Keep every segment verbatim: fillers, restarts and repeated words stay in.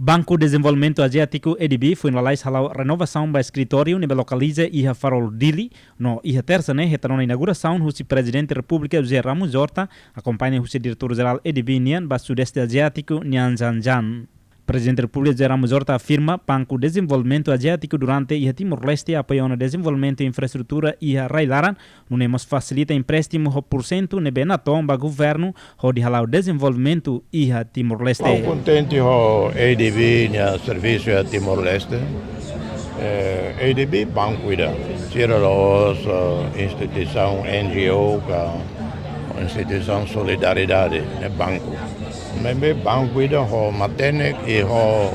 Banku Dezenvolvimentu Aziátiku, A D B, foin lalais hala'o renovasaun ba eskritóriu ne'ebé lokaliza iha Farol Dili, no iha Tersa ne'e hetan ona inaugurasaun husi Prezidente Repúblika José Ramos Horta, akompaña husi Diretór Jerál A D B nian ba Sudeste Aziátiku, Nyan Zhan Zhan. Prezidente Repúblika José Ramos Horta afirma, Banku Dezenvolvimentu Aziátiku durante iha Timor-Leste apoia ona dezenvolvimentu infraestrutura iha rai-laran, nune'e mós fasilita empréstimu ho pursentu ne'ebé natoon ba governu hodi hala'o dezenvolvimentu iha Timor-Leste. Ha'u kontente ho A D B nia servisu iha Timor-Leste. Eh, A D B banku ida. Sira la'ós, eh, instituisaun N G O ka instituisaun solidariedade, ne'e banku. Maibé banku ida ho matenek i ho,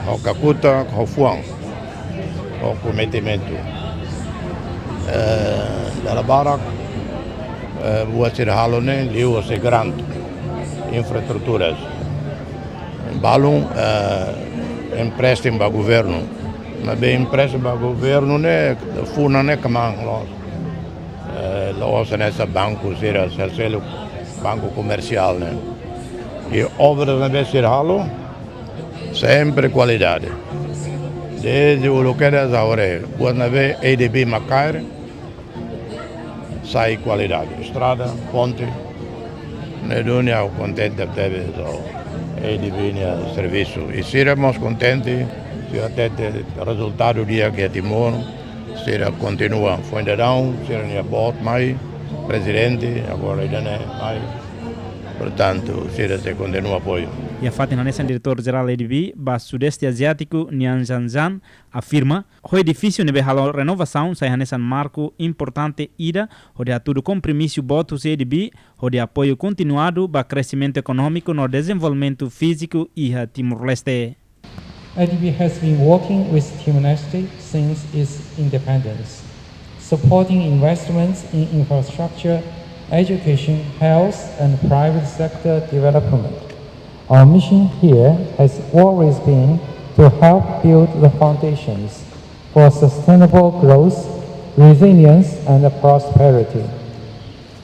ho kakutak, ho fuan, ho kometimentu. Eh, dala barak, eh, buat sira halo ne'e liuhusi grant, infraestruturas. Balun, eh, empréstimu ba governu. Maibé empréstimu ba governu ne'e, funan ne'e kmaan loos. Eh, la'ós hanesan banku sira seluk-seluk, banku komersiál ne'e. I obras ne'ebé sira halo, sempre kualidade. Dezde uluk kedas agora, buat ne'ebé A D B mak kaer, sai kualidade. Estrada, ponte, ne'e duni ha'u kontente tebes ho A D B nia servisu. I sira mós kontente, sira hatete rezultadu di'ak iha Timor, sira kontinua. Foin daudaun, sira-nia boot mai, prezidente, agora ida-ne'e mai. Portantu, sira sei kontinua apoiu. Iha fatin hanesan, Diretór Jerál A D B ba Sudeste Aziátiku, Nyan Zhan Zhan, afirma, ho edifísiu ne'ebé halo renovasaun sai hanesan marku importante ida hodi hatudu kompromisu boot husi A D B hodi apoiu kontinuadu ba kresimentu ekonómiku no dezenvolvimentu fíziku iha Timor-Leste. A D B has been working with Timor-Leste since its independence, supporting investments in infrastructure, education, health, and private sector development. Our mission here has always been to help build the foundations for sustainable growth, resilience, and prosperity.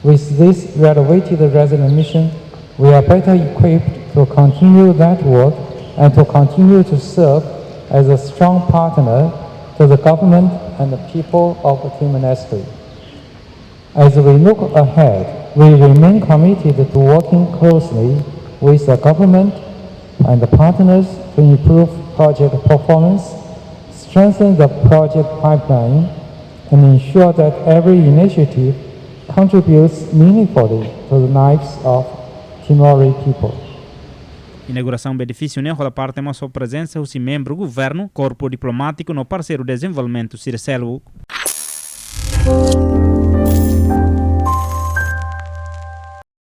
With this renovated resident mission, we are better equipped to continue that work and to continue to serve as a strong partner to the government and the people of Timor-Leste. As we look ahead, we remain committed to working closely with the government and the partners to improve project performance, strengthen the project pipeline, and ensure that every initiative contributes meaningfully to the lives of Timorese people. Inaugurasaun ba edifísiu ne'e hola parte mós ho prezensa husi membru governu, korpu diplomátiku no parseiru dezenvolvimentu sira seluk.